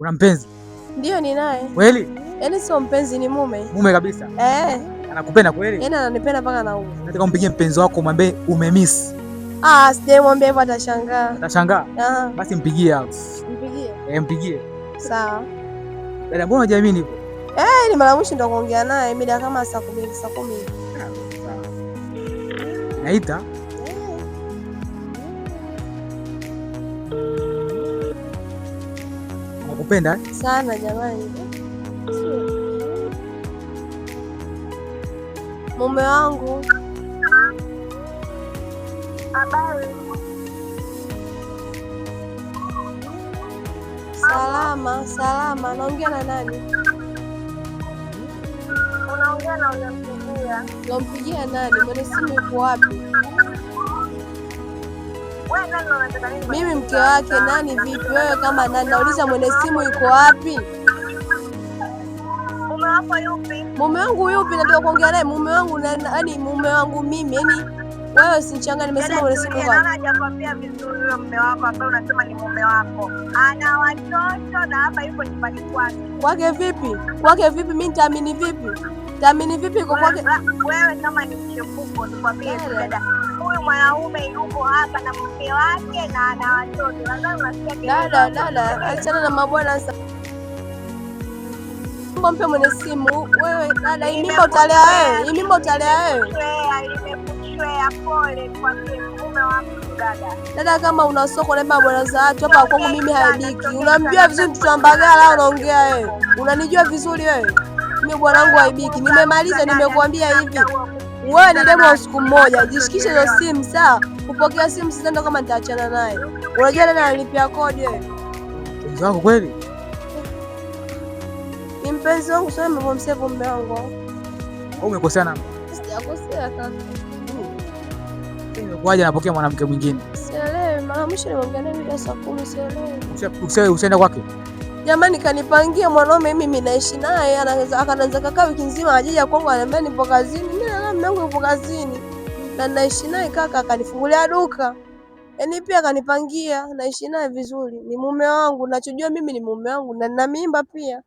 Una mpenzi? Ndio, ninaye. Kweli? Yaani sio mpenzi, ni mume. Mume kabisa? Eh. Anakupenda kweli? Yaani ananipenda mpaka nauma. Nataka umpigie mpenzi wako umwambie umemiss. Ah, sijamwambia hivyo atashangaa. Atashangaa? Ah. Basi mpigie hapo. Mpigie? Eh, mpigie. Sawa. Dada, mbona hujiamini hivyo? Eh, ni mara mwisho ndo kuongea naye mida kama saa 10, saa 10. Sawa. Naita? Nakupenda sana jamani. Mume wangu. Habari. Salama, salama. Naongea na nani? Unaongea na unampigia. Unampigia nani? Mwenye simu yuko wapi? Wewe nani unataka nini? Mimi mke wake. Nani vipi? Wewe kama nani? Nauliza mwenye simu yuko wapi? Mume wako yupi? Mume wangu yupi? Nataka kuongea naye. Mume wangu yaani mume wangu mimi. Yaani wewe usinichanganye, nimesema mwenye simu yuko wapi? Naona hajakwambia vizuri huyo mume wako ambaye unasema ni mume wako. Ana watoto na hapa yuko nyumbani kwake. Kwake vipi? Kwake vipi? Mimi nitaamini vipi? Taamini vipi kwa kwake? Wewe kama ni mchepuko nikwambie tu dada, huyu mwanaume yuko hapa na mke wake na ana watoto. Nadhani unasikia kelele. Dada, dada, achana na mabwana sasa. Mpe mwenye simu wewe dada, hii mimba utalea wewe, hii mimba utalea wewe. Nimekushwea, pole nikwambie mume wa mtu dada. Dada, kama una soko na bwana za watu hapa kwangu mimi haibiki. Unamjua vizuri mtoto wa Mbagala au unaongea wewe? Unanijua vizuri wewe? Mimi bwanangu haibiki. Nimemaliza, nimekuambia hivi. Wewe ni demu wa usiku mmoja, jishikishe hiyo simu sawa? Kupokea simu sasa ndo kama nitaachana naye. Unajua nani analipia kodi wewe? Mpenzi wako kweli? Ni mpenzi wangu sio, nimemsave mume wangu. Au umekosea namba? Sijakosea kaka. Imekuwaje anapokea mwanamke mwingine? Sielewi, mara mwisho nimeongea naye mida saa 10, sielewi. Ushaenda kwake? Jamani, kanipangia mwanaume mimi naishi naye, akaanza kakaa wiki nzima hajaja kwangu, ananiambia nipo kazini. Mimi na mume wangu yupo kazini. Na naishi naye kaka, akanifungulia duka. Yaani pia akanipangia, naishi naye vizuri. Ni mume wangu, nachojua mimi ni mume wangu na nina mimba pia.